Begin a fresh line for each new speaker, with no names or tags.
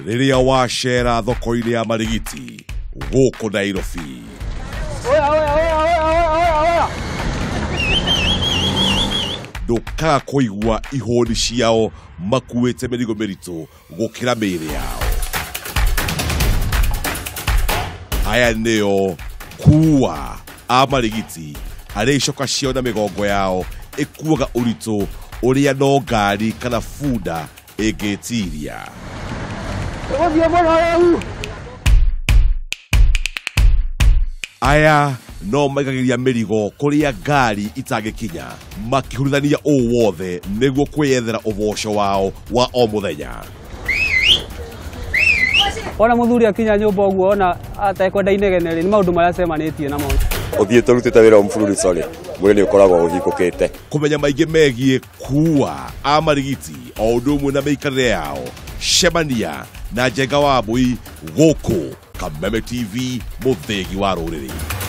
Rĩrĩa wacera thoko-inĩ ya Marigiti gũkũ Nairobi,
Oya, oya, oya, oya, oya, oya, oya.
Ndũkaga kũigua ihũni ciao makuĩte mĩrigo mĩritũ gũkĩra mĩĩrĩ yao. Aya nĩo kuua a Marigiti, arĩa icoka ciao na mĩgongo yao ĩkuaga ũritũ ũrĩa no ngari kana bunda ĩngĩtiria.
Tũgũthiĩ mũno rĩu.
Aya no maigagĩria mĩrigo kũrĩa ngari itangĩkinya, makĩhurithania ũũ wothe nĩguo kwĩyethera ũboco wao wa o mũthenya.
Wona mũthuri akinya nyũmba ũguo, ona atekwenda inegene rĩ, nĩ maũndũ marĩa acemanĩtie namo.
Ũthiĩte ũrutĩte wĩra mfululizo rĩ, mwĩrĩ nĩ ũkoragwo ũhingũkĩte.
Kũmenya maingĩ megiĩ kuua a Marigiti o ũndũ ũmwe na mĩikarĩre yao, cemania na Njenga wa Mbui gũkũ Kameme TV, mũthĩgi wa rũrĩrĩ.